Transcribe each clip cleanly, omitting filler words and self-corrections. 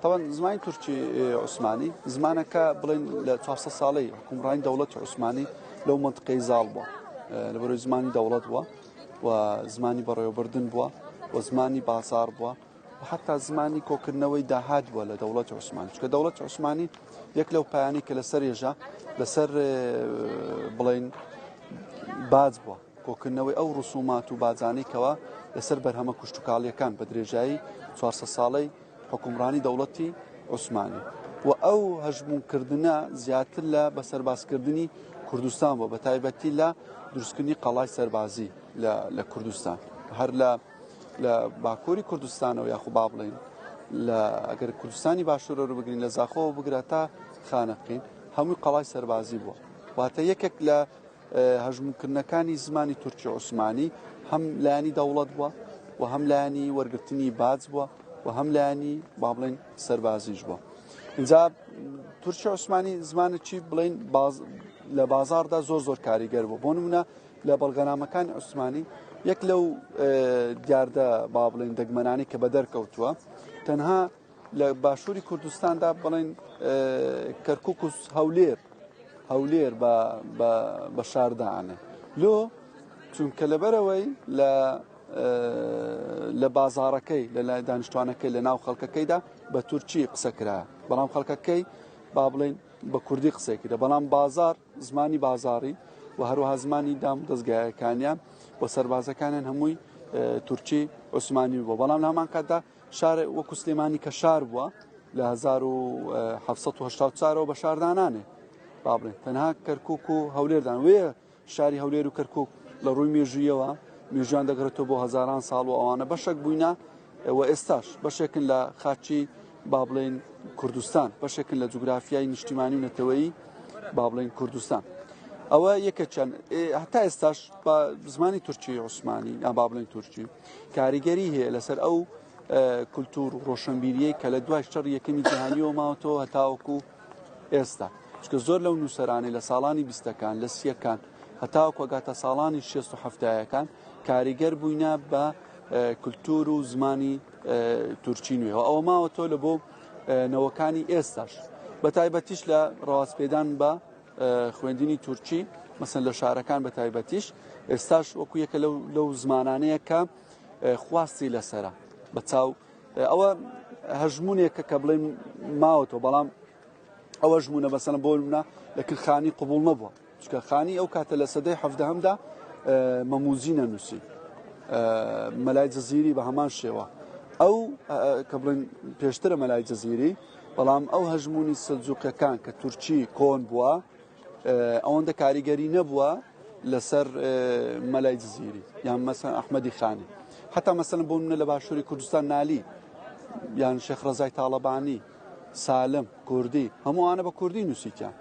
تەبعەن زمانی تورکی عوسمانی زمانەکە بڵێن لە 400 ساڵەی حکومڕانی دەوڵەتی عوسمانی لەو منطقەی زاڵ بووە لەبەرەوەی زمانی دەوڵەت بووە و زمانی بەڕێوەبردن بووە و زمانی بازار بووە و حتا زمانی کۆکردنەوەی داهات بووە لە دەوڵەتی عوسمانی چکە دەوڵەتی عوسمانی یەک لەو پایانی کە لەسەر ێژە لەسەر بڵین باج بووە کۆکردنەوەی ئەو ڕسومات و باجانەی کەوا لەسەر بەرهەمە کوشتتوکاڵیەکان بە درێژایی 400 ساڵەی حوکمڕانی دەوڵەتی عوسمانی و ئەو هەژموونکردنە زیاتر لە بە سەربازکردنی کوردستان بووە بە تایبەتی لە دروستکردنی قەڵای سەربازی لە کوردستان هەر لە لە باکووری کوردستانەوە یاخو با بڵین لە ئەگەر کوردستانی باشوورەوە بگرین لە زاخۆوە بگرە تا خانەقین هەمووی قەڵای سەربازی بووە واتە یەکێک لە هەژموونکردنەکانی زمانی تورکی عوسمانی هەم لایەنی دەوڵەت بووە و هەم لایەنی وەرگرتنی باج بووە و هەم لایەنی با بڵێن سەربازیش بووە اینجا تورکی عوسمانی زمانێکی بڵێن لە بازاردا زۆر زۆر کاریگەر بوو بۆ نمونە لە بەڵگەنامەکانی عوسمانی یەک لەو دیاردە با بڵێن دەگمەنانی کە بە دەرکەوتووە تەنها لە باشووری کوردستاندا بڵێن کەرکک و هەولێر هەولێر بە شاردانێ لۆ چونکە لەبەرەوەی لە لە بازارەکەی لە لای دانیشتوانەکەی لە ناو خەڵکەکەیدا بە تورکی قسە کرا بەڵام خەڵکەکەی با بڵین بە کوردی قسەی کردە بەڵام بازار زمانی بازاری و هەروەها زمانی دام دەستگایەکانیان و سەربازەکانیان هەمووی تورکی عوسمانی بووە بەڵام لە هەمان کاتدا شار وەکو سلێمانی کە شار بووە لە 1970 ەوە بە شاردانانێ با بڵێن تەنها کەرکک و هەولێردان وێ شاری هەولێر و کەرکک لە ڕووی مێژوویەوە مێژوان دەگرێتەوە بۆ هەزاران ساڵ و ئەوانە بەشێک بووینە و ئێستاش بەشێکن لە خاچی با بڵێن کوردستان بەشێکن لە جوگرافیای نیشتیمانی و نەتەوەیی با بڵێن کوردستان ئەوە یەکە چەند هەتا ئێستاش بە زمانی تورکی عوسمانی یا با بڵێن تورکی کاریگەری هەیە لەسەر ئەو کولتور و ڕۆشنبیریەی کە لە دوای شەڕی یەکەمی جیهانیەوە ماوەتەوە هەتاوەکو ئێستا چکە زۆر لەو نووسەرانەی لە ساڵانی بیستەکان لە سیەکان هەتاوەکو ئەگاتە ساڵانی شێست و حەفتایەکان کاریگەر بووینە بە کولتور و زمانی تورکی نوێەوە ئەوە ماوەتەوە لە بۆ نەوەکانی ئێستاش بە تایبەتیش لە ڕەواجپێدان بە خوێندنی تورکی مەسەن لە شارەکان بە تایبەتیش ئێستاش وەکو یەکە لەو لەو زمانانەیە کە خواستی لەسرە بە چاو ئەوە هەژمونێکە کە بڵێن ماوەتەوە بەڵام ئەوە ژمونە بەسەن بۆ منە لە کرخانی قوبول نەبووە چکە خانی ئەو کاتە لە سەدەی حەفدەهەمدا مەموزی نەنووسی مەلای جززیری بە هەمان شێوە ئەو کە بڵێن پێشترە مەلای جززیری بەڵام ئەو هەژمونی سەلجوقەکان کە تورکی کۆن بووە ئەوەندە کاریگەری نەبووە لەسەر مەلای جززیری یان مەسەن ئەحمەدی خانی حتا مەسەن بۆ منە لە باشووری کوردستان نالی یان شێخ ڕزای تاڵەبانی سالم کوردی هەمووانە بە کوردی نووسیتیان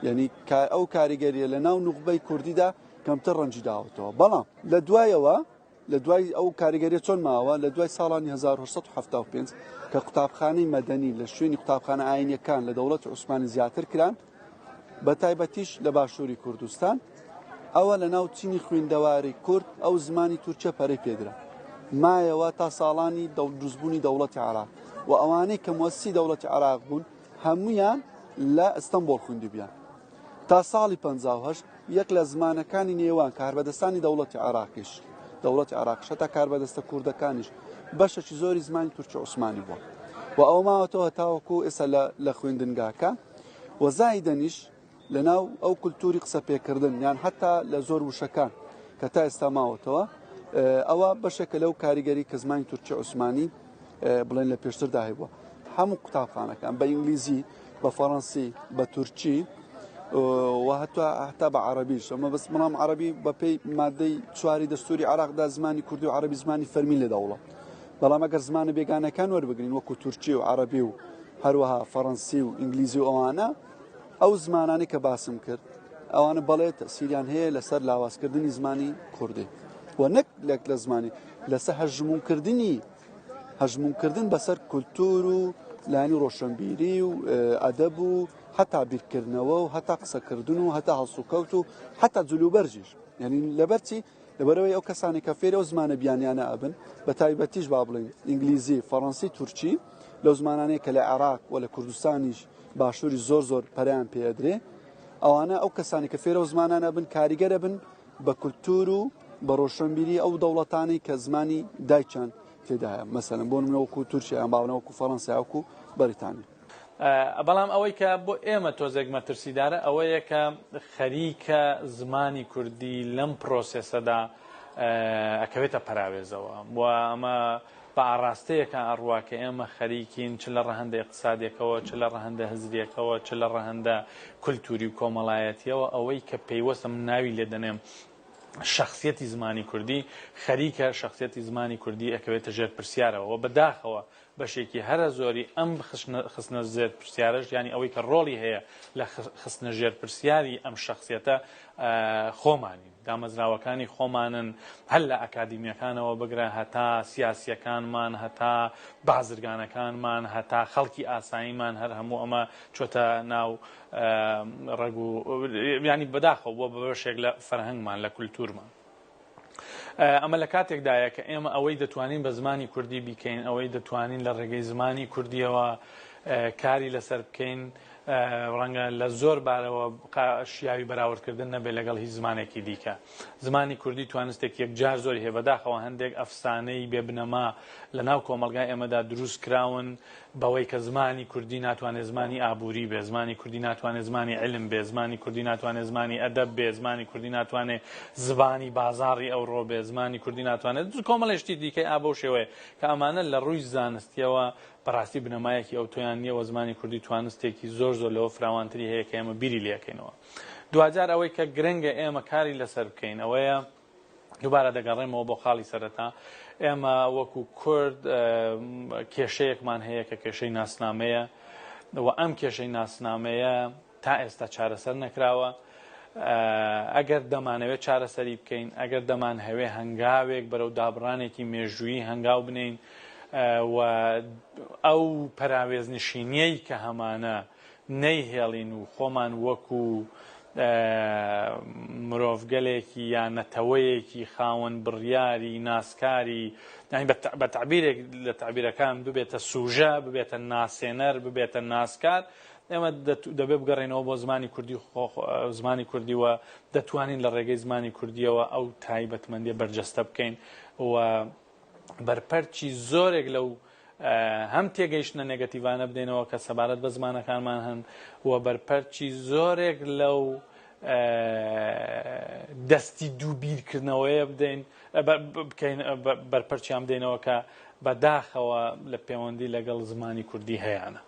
یعنی ئەو کاریگەریە لە ناو نوخبەی کوردیدا کەمتر ڕەنجی داوەتەوە بەڵام لە دوایەوە لە دوای ئەو کاریگەریە چۆن ماوە لە دوای ساڵانی 1975 کە قوتابخانەی مەدەنی لە شوێنی قوتابخانە ئاینیەکان لە دەوڵەت عوسمانی زیاتر کران بە تایبەتیش لە باشووری کوردستان ئەوە لە ناو چینی خوێندەواری کورد ئەو زمانی تورکیە پەرەی پێدرا مایەوە تا ساڵانی دروستبوونی دەوڵەتی عراق و ئەوانەی کە مۆسی دەوڵەتی عراق بوون هەمویان لە ئەستەمبۆڵ خوندبیان تا ساڵی 58 یەک لە زمانەکانی نێوان کاربەدەستانی دەوڵەتی عراقیش دەوڵەتی عراقش هەتا کاربەدەستە کوردەکانیش بەشێکی زۆری زمانی تورکی عوسمانی بووە و ئەوە ماوەتەوە تاوەکو ئێستا لە خوێندنگاکە و زایدەنیش لەناو ئەو کولتوری قسە پێکردن یان حتا لە زۆر وشەکان کە تا ئێستا ماوەتەوە ئەوە بەشێکە لەو کاریگەری کە زمانی تورکی عوسمانی بڵێن لە پێشتردا هەبووە هەموو قوتابخانەکان بە ئینگلیزی بە فەڕەنسی بە تورکی و هەتا هەتا بە عربیش ئەمە بەس بەڵام عربی بەپێی مادەی چواری دەستوری عراقدا زمانی کوردی و عربی زمانی فەرمی لە دەوڵەت بەڵام ئەگەر زمانە بێگانەکان وەربگرین وەکو تورکی و عربی و هەروەها فەڕەنسی و ئینگلیزی و ئەوانە ئەو زمانانەی کە باسم کرد ئەوانە بەڵێ تەسیریان هەیە لەسەر لاوازکردنی زمانی کوردی و نەک لەک لە زمانی لەسەر هەژمونکردنی هەژمونکردن بەسەر کولتور و لایەنی ڕۆشنبیری و ئەدەب و هەتا بیرکردنەوە و هەتا قسەکردن و هەتا هەڵسوکەوت و هەتا جلوبەرجیش یعنی لەبەرچی لەبەرەوەی ئەو کەسانی کە فێرە و زمانە بیانیانە ئەبن بە تایبەتیش با بڵین ئینگلیزی فەڕەنسی تورکی لەو زمانانەیە کە لە عێراق و لە کوردستانیش باشووری زۆر زۆر پەرەیان پێ ئەدرێ. ئەوانە ئەو کەسانی کە فێرە و زمانانە بن کاریگەرە بن بە کولتوور و بە ڕۆشنبیری ئەو دەوڵەتانەی کە زمانی دایکیان تێدایە مەسەلەن بۆ نمونە وەکو تورکیا یان باونە وەکو فەڕەنسا وەکو بەریتانیا. بەڵام ئەوەی کە بۆ ئێمە تۆزێک مەترسیدارە ئەوەیە کە خەریکە زمانی کوردی لەم پرۆسێسەدا ئەکەوێتە پەراوێزەوە و ئەمە بە ئاڕاستەیەکا ئەڕوا کە ئێمە خەریکین چ لە ڕەهەندە ئیقتسادیەکەوە چ لە ڕەهەندە هزریەکەوە چ لە ڕەهەندە کولتوری و کۆمەڵایەتیەوە ئەوەی کە پەیوەستە من ناوی لێ دەنێم شەخسیەتی زمانی کوردی خەریکە شەخسیەتی زمانی کوردی ئەکەوێتە ژێر پرسیارەوە و بەداخەوە بەشێکی هەرە زۆری ئەم خستنە ژێر پرسیارەش یانی ئەوەی کە ڕۆڵی هەیە لە خستنە ژێر پرسیاری ئەم شەخسیەتە خۆمانین، دامەزراوەکانی خۆمانن هەر لە ئەکادیمیەکانەوە بگرە هەتا سیاسیەکانمان هەتا بازرگانەکانمان هەتا خەڵکی ئاساییمان هەر هەموو ئەمە چۆتە ناو ڕەگ و یانی بەداخەوە بووە بە بەشێک لە فەرهەنگمان لە کولتوورمان. ئەمە لە کاتێکدایە کە ئێمە ئەوەی دەتوانین بە زمانی کوردی بیکەین، ئەوەی دەتوانین لە ڕێگەی زمانی کوردیەوە کاری لەسەر بکەین، ڕەنگە لە زۆر بارەوە شیاوی بەراوردکردن نەبێت لەگەڵ هیچ زمانێکی دیکە. زمانی کوردی توانستێکی یەکجار زۆری هەیە، بەداخەوە هەندێک ئەفسانەی بێ بنەما لە ناو کۆمەڵگای ئێمەدا دروست کراون بەوەی کە زمانی کوردی ناتوانێت زمانی ئابووری بێ، زمانی کوردی ناتوانێت زمانی عیلم بێ، زمانی کوردی ناتوانێت زمانی ئەدەب بێ، زمانی کوردی ناتوانێت زبانی بازاڕی ئەوڕۆ بێ، زمانی کوردی ناتوانێت کۆمەڵێ شتی دیکەی ئا بەو شێوەیە کە ئەمانە لە ڕووی زانستییەوە بەڕاستی بنەمایەکی ئەوتۆیان نییە و زمانی کوردی توانستێکی زۆر زۆر لەوە فراوانتری هەیە کە ئێمە بیری لێ ئەکەینەوە. دواجار ئەوەی کە گرنگە ئێمە کاری لەسەر بکەین ئەوەیە دووبارە دەگەڕێمەوە بۆ خاڵی سەرەتا، ئێمە وەکو کورد کێشەیەکمان هەیە کە کێشەی ناسنامەیە و ئەم کێشەی ناسنامەیە تا ئێستا چارەسەر نەکراوە. ئەگەر دەمانەوێت چارەسەری بکەین، ئەگەر دەمانهەوێ هەنگاوێک بەرەو دابڕانێکی مێژوویی هەنگاو بنێین و ئەو پەراوێزنشینیەی کە هەمانە نەیهێڵین و خۆمان وەکو مرۆڤگەلێکی یا نەتەوەیەکی خاوەن بڕیاری ناسکاری یانی بە تەعبیرێک لە تەعبیرەکان ببێتە سوژە، ببێتە ناسێنەر، ببێتە ناسکار، ئێمە دەبێ بگەڕێینەوە بۆ زمانی کوردی زمانی کوردی و دەتوانین لە ڕێگەی زمانی کوردیەوە ئەو تایبەتمەندیە بەرجەستە بکەین و بەرپەرچی زۆرێک لەو هەم تێگەیشتنە نێگەتیڤانە بدەینەوە کە سەبارەت بە زمانەکانمان هەن و بەرپەرچی زۆرێک لەو دەستی دوو بیرکردنەوەیە بدەین بکەین بەرپەرچیان بدەینەوە کە بەداخەوە لە پەیوەندی لەگەڵ زمانی کوردی هەیانە.